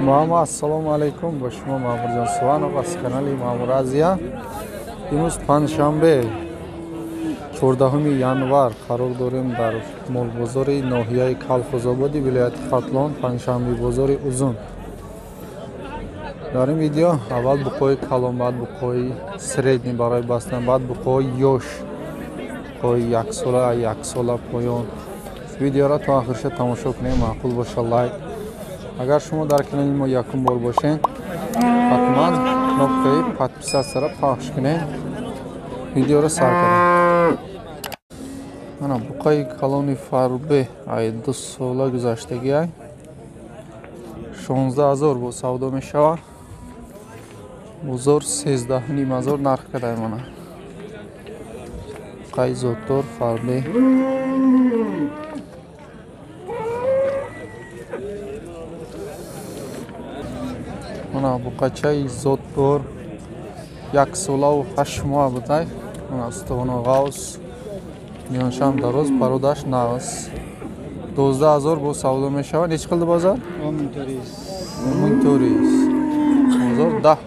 Мама, ассалому алайкум. Бо шумо Маъмурҷон Суванов аз канали Маъмур Азия. Имрӯз панҷшанбе, 14 январ қарор дорем дар молбозори ноҳияи Калхозободи вилояти Хатлон, панҷшанбе бозори Узун. Дар ин видео аввал буқои калон, баъд буқои средний барои бастан, баъд буқои ёш, буқои яксола, яксола поён. Видеоро то охирша тамошо кунем, маъқул боша лайк. Агар шумо дар канали мо якум бор бошед, ҳатман кнопкаи подписатсияро пахш кунед. Видеоро сар кунем. Мана буқаи калони фарбе ай 2 сола гузаштагӣ ай 16 000 бо савдо мешавад. Бозор 13 500 нарх кадай. Мана буқаи зотдор фарбе. Мана буқачаи зотдор 1 солаву 8 моҳ будай. Мана устувоно ғавс, миёншам дароз, пародаш нағз. 12 000 бо савдо мешавад. Нечи қилди бозор? 1400.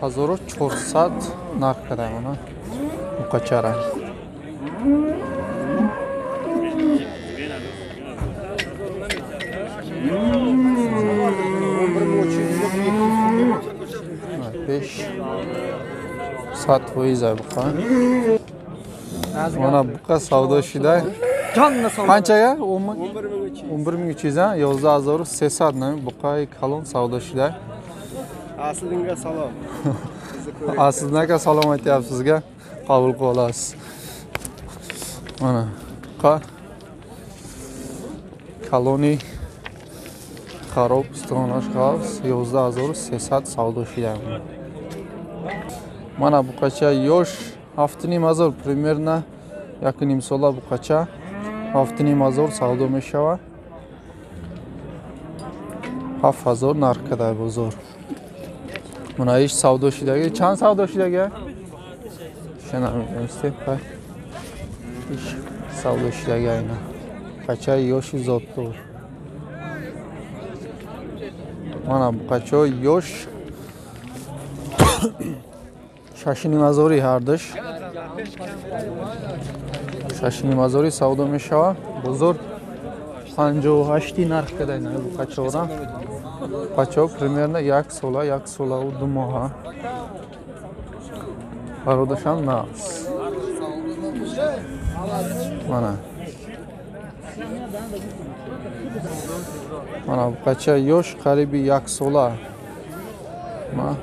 Бозор 10 400 нарх кадай. Мана буқачара. Пеш 100% ай буқа. Мана буқа савдо шидай. Қанчага? 11 300, 11 300 нами буқаи калон савдо шидай. Аслидинга salom. Аслидин aka, salom aytyapsizga, qabul qilib olasiz. Mana buqa калони хароб, устухонаш ғафз, 11 300 савдо шидай. Мана буқача ёш 7 500, примерно 1,5 сола буқача 7 500 савдо мешавад. 7000 нарх кадай бозор. Мана иш савдо шидаги. Чанд савдо шидаги? Намедонистем. Иш савдо шидаги айна. Буқачаи ёши зотдор. Мана буқачаҳои ёш 6 500-и, ҳардуш 6 500-и савдо мешавад. Бозор 58-и нарх кадай на буқачаҳора. Буқачаҳо примерно 1 сола, 1 солаву 2 моҳа. Пародашам нағз. Мана буқача ёш қариби 1 сола,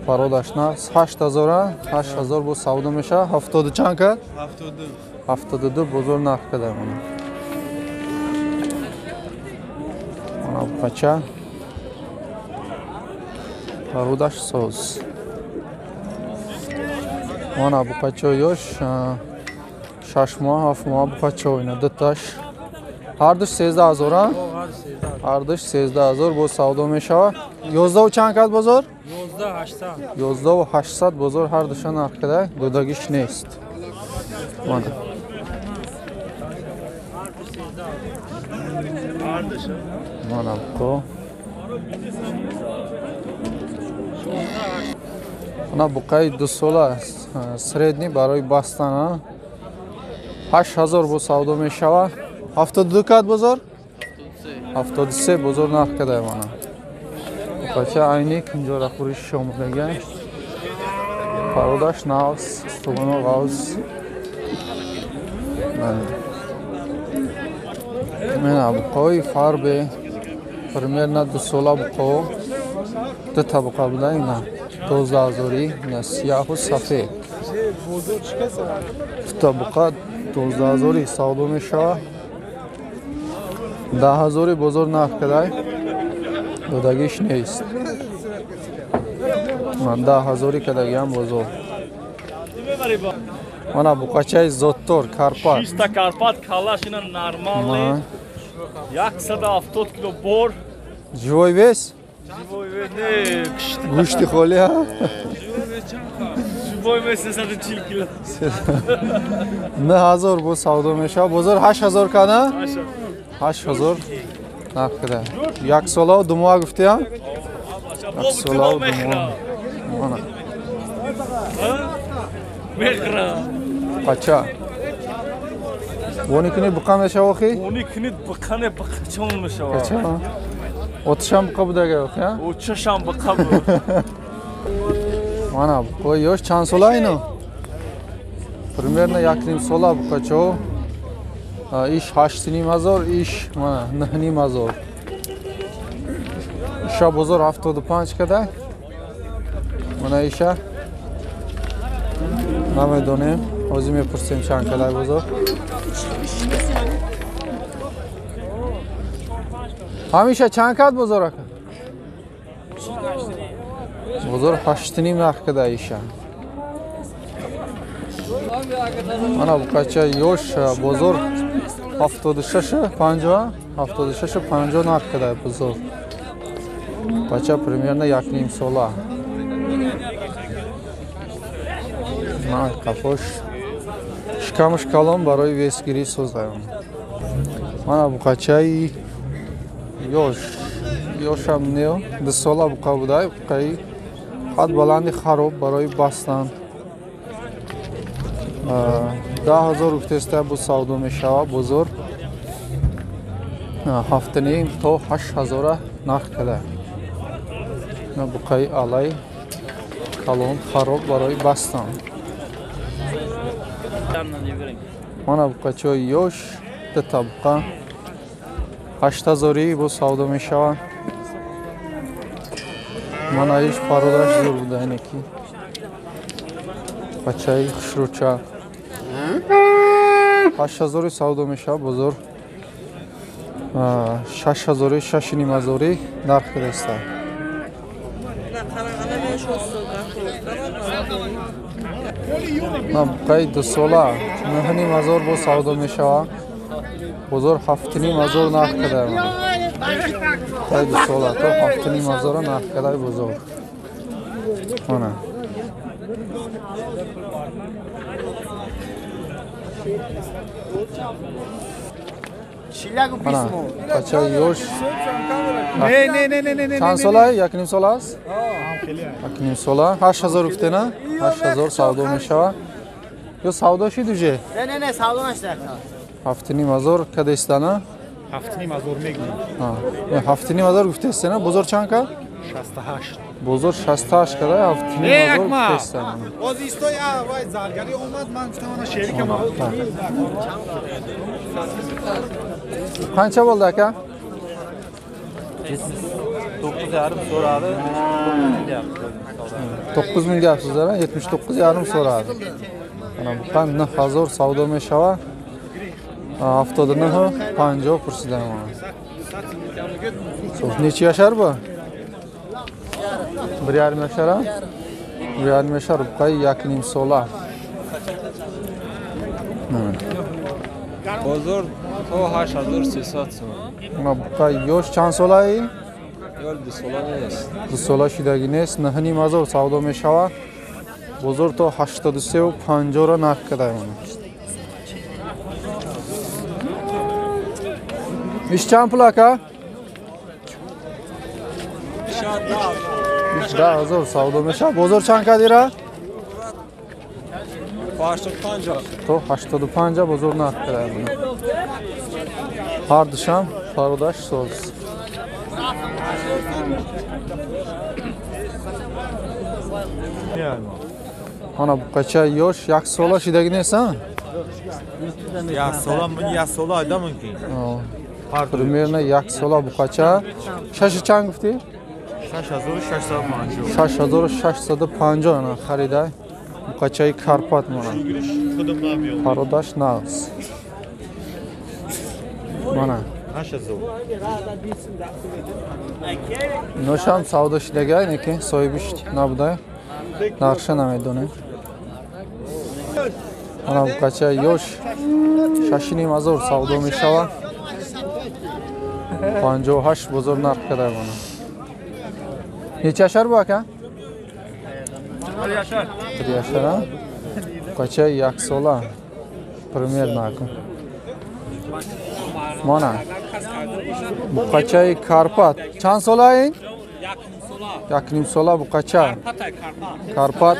пародаш нағз, 8000-а, 8000 бо савдо мешавад. Ҳафтоду чанд кард? 72 бозор нарх кадай. Мана мана буқача пародаш соз. Мана буқачаи ёш 6 моҳ, 7 моҳ буқачао, ина дуташ, ҳардуш 13 000-а, ҳардуш 13 000 боз савдо мешавад. Ёздаҳу чанд кард бозор? 11 800 бозор ҳардуша нарх кадай, додагиш нест. Мана мана буқо. Мана буқаи 2 сола средний барои бастан 8000 бо савдо мешавад. 72 кард бозор? 73 бозор нарх кадай. Мана буқача айни кунҷорахӯриши омодагай, пародаш нағз, устувоно ғавз. Мена буқои фарбе примерно 2 сола буқо, дута буқа буда, ина 12 000-и, ина сияҳу сафед, дута буқа 12 000-и савдо мешавад. 10 000-и бозор нарх кадай, додагиш нест. 10 000-и кадагиам бозор. Мана буқачаи зоттор Карпат. Чиста Карпат, калаш ина нормальный. 170 кило бор. Живой вес? Живой вес не. Гӯшти холӣ, ҳа? Живой вес 340 кило. 9000 бо савдо мешавад. Бозор 8000 када? 8000 нарх када. 1 солаву 2 моҳ гуфтиям? Яксола ду моҳ. Мана. Мехра. Қача. Вони кунед буқа мешава охи? Вони кунед буқа не буқачон мешава. Қача? Отшам буқа будага охи, а? Отшам буқа буд. Мана буқои ёш чанд сола ино? Примерно 1,5 сола буқачо. Иш 8,5 ҳазор, иш мана 9,5 ҳазор. Иша бозор 75 када. Мана иша намедонем, ҳозир мепурсем чанд кадай бозор. Ҳамиша чанд кад бозор ака? Бозор 8,5 нарх када иша. Мана буқача ёш бозор 76,50, 76,50 нарх када бозор. Бача примерно 1,5 сола. Ман қафош шикамаш калон барои весгирӣ создаем. Мана буқачаи ёш, ёшам не, 2 сола буқа будай, буқаи қад баланди хароб барои бастан. 10,000 гуфтеста бу савдо мешава бозор. 7,5 то 8,000 нарх када. Буқаи алай калон хароб барои бастан. Мана буқачаи ёш дута буқа 8,000 бо савдо мешава. Мана иш пародаш зур буда инеки. Бачаи хушрӯча 8,000 савдо мешава бозор. 6,000, 6,5 нарх кадаста. На буқаи 2 сола 9,5 ҳазор бо савдо мешава. Бозор 7,5 ҳазор нарх кадай. Буқаи 2 сола то 7,5 ҳазор нарх кадай бозор. Мана. Мана бачаи ёш. Чанд сола? 1,5 сола аст? 1,5 сола. 8,000 гуфтена? 8,000 савдо мешава. Ё савдо шид уже? Не, не, не, савдо нашда. 7,5 ҳазор кадестана? 7,5 ҳазор мегӯям. 7,5 ҳазор гуфтестена? Бозор чанд кад? 68. Бозор 68 када, 7,5 ҳазор гуфтестена. Боз истои вай заргарӣ омад, ман гуфтам ана шерика ма. Qancha bo'ldi aka? 9,5 so'radi. 9 ming gapsizlar, 79,5 so'radi. Mana bu qan 9,000 savdo meshava. 79,50 pursidan mana. So'z necha yashar bu? 1,5 yashar. 1,5 yashar, buqay 1,5 sola. Бозор то 8300 сом. Мана буқай ёш чанд солаи? Ёл 2 сола нест. 2 сола шидаги нест, 9,5 ҳазор савдо мешава. Бозор то 83,50 ра нарх кадай мана. Иш чанд пул ака? 10,000 савдо мешава. Бозор чанд кадира? 85. То 85 бозор нарх кадай мана. Ҳар душам пародаш соз. Ана буқача ёш 1 сола шидаги нест, а? 1 сола, 1 сола айда мумкин. Примерно 1 сола буқача. Шаши чанд гуфтӣ? 6650. 6650 ана харида. Буқачаи Карпат мана. Пародаш нағз. Мана. 8000. Иношам савдо шидагай, неки соҳибиш набуда. Нархша намедонем. Мана буқача ёш 6,5 ҳазор савдо мешава. 58 бозор нарх кадай мана. Necha yashar bu aka? 1 yashar. 1 yashar, ha? Buqacha 1 sola. Примерно aka. Mana. Buqachai Karpat. Чанд сола ин? 1.5 сола буқача. Карпат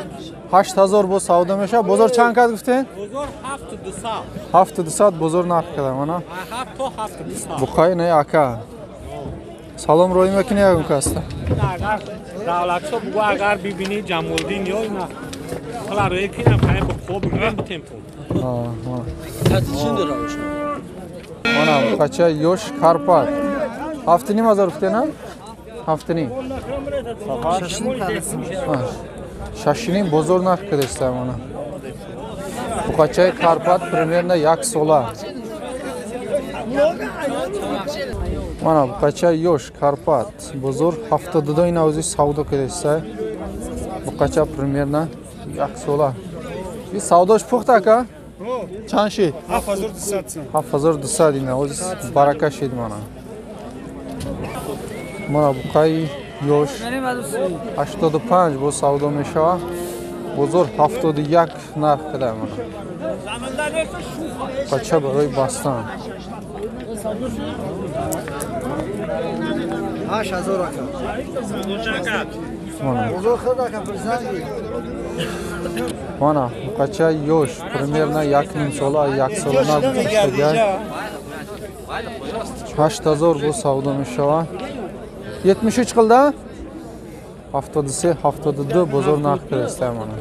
8000 бо савдо мешавад. Бозор чанд кад гуфтед? Бозор 7200. 7200 бозор нарх када мана. 7 то 7200. Буқай не ака. Салом рӯй мекунӣ ягон каста? Агар давлатшо бугу агар бибинӣ Ҷамолдин ё ина ҳала рӯй кинам хай бо хоб бигирем битем пул. Мана буқача ёш Карпат. 7.5 гуфтед на? 7.5. 6.5 бозор нарх кадаста мана. Буқачаи Карпат примерно 1 сола. Мана буқача ёш Карпат бозор 72 навзи савдо кадаста. Буқача примерно 1 сола. И савдош пухт ака? Чанд шид? 7200. 7200 ина оз барака шид мана. Мана буқаи ёш 85 бо савдо мешавад. Бозор 71 нарх када мана. Буқача барои бастан. 8000 ака. Бозор худ ака фирзанги. Мана буқача ёш примерно 1.5 сола 1 сола нагузаштагай. 8000 бо савдо мешавад. 73 қилда? 73, 72 бозор нарх кадаста мана.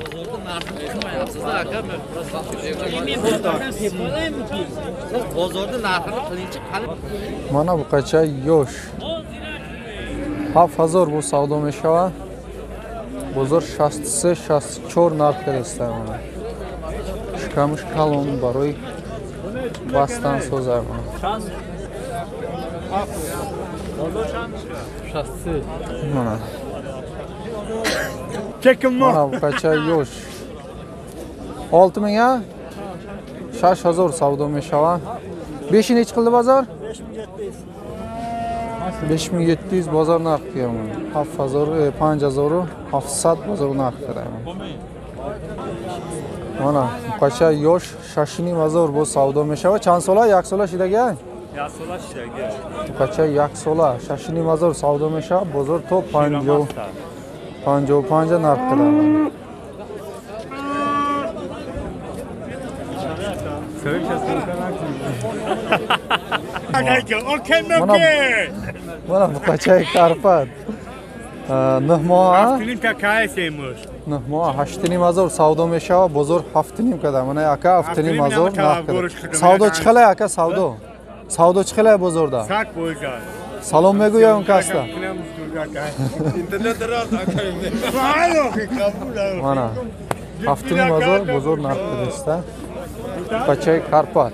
Мана буқача ёш 7000 бо савдо мешавад. Бозор 63, 64 нарх кадаста мана. Шикамш калон барои бастан соза мана. Мана. Мана буқача ёш 6000 а 6000 савдо мешавад. 5 неч қилди бозор? 5700 бозор нарх кияман. 7000 5700 бозор нарх кияман. Мана буқача ёш 6500 бо савдо мешавад. Чанд сола? 1 сола шидага? 1 сола шидага. Буқача 1 сола 6500 савдо мешавад. Бозор то 55 нарх кияман. Мана буқачаи Карпат 9 моҳа 9 моҳа 8500 савдо мешавад. Бозор 7.5 када. Мана ака 7500 нарх када. Савдо чӣ хеле ака савдо? Савдо чӣ хеле бозорда? Салом мегӯям он каста. Мана 7500 бозор нарх кадаста. Буқачаи Карпат.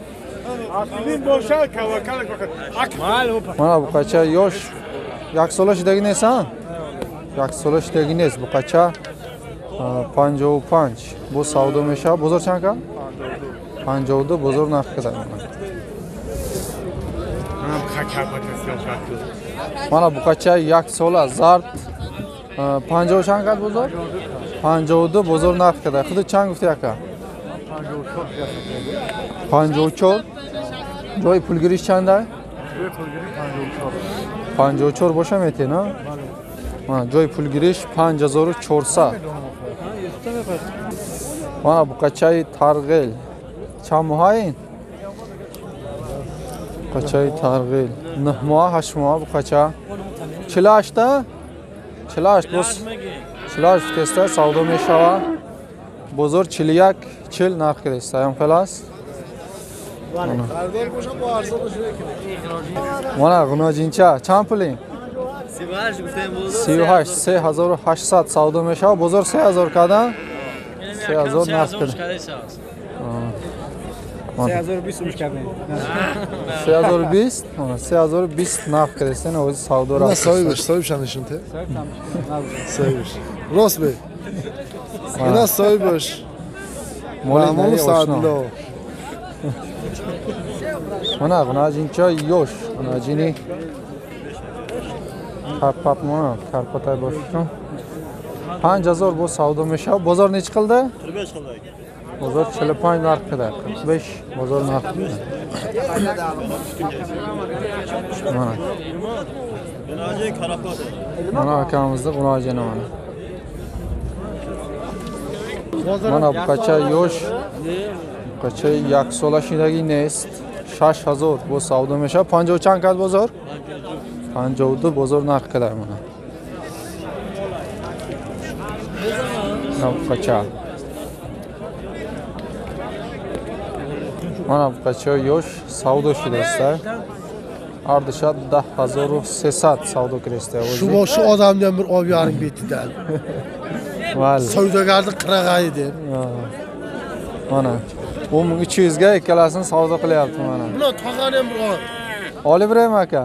Мана буқача ёш 1 сола шидаги нест, а? 1 сола шидаги нест. Буқача 55 бо савдо мешавад. Бозор чанд кад? 52 бозор нарх када. Мана буқача 1 сола зард 50 чанд кад бозор? 52 бозор нарх када. Худ чанд гуфти ака? 54. Ҷои пулгириш чанда? 54 боша метен, а? Ҷои пулгириш 5400. Мана буқачаи Тарғел. Чанд моҳа ин? Буқачаи Тарғел. 9 моҳа, 8 моҳа буқача. 48-та? 48 боз 48 теста савдо мешавад. Бозор 41 40 нарх кадаст. Аям хел аст? Мана ғуноҷинча чанд пулин? 38 3800 савдо мешавад. Бозор 3000 кадан? 3000 нарх кадан. 3020 кардем. 3020? 3020 нарх кадаст. Ин ози савдо рафт. Соҳибаш, соҳибшам нишон те. Соҳибаш. Рост бе. Ина соҳибаш. Маҳмуд Саадулло. Мана ғуноҷинча ёш, ғуноҷини Карпат мана, Карпатай бошад. 5000 бо савдо мешавад. Бозор нечи қилди? 45 қилди. Бозор 45 нарх када. 45 бозор нарх када. Мана. Mana akamizni g'unojini mana. Mana buqacha yosh, buqacha як сола шидагӣ нест. 6000 бо савдо мешавад. 50 чанд кад бозор? 52 бозор нарх кадай мана. Buqacha. Mana buqacha yosh савдо шудааст. Ардиша 10300 савдо киреста. Shu shu odamdan bir olib yarim betidan. Vali. Savdogarni qirag'ayi deb. Mana 10300 ga ikkalasini savdo qilyapti mana. Buni tog'ani ham bir ol. Olib beraymi aka?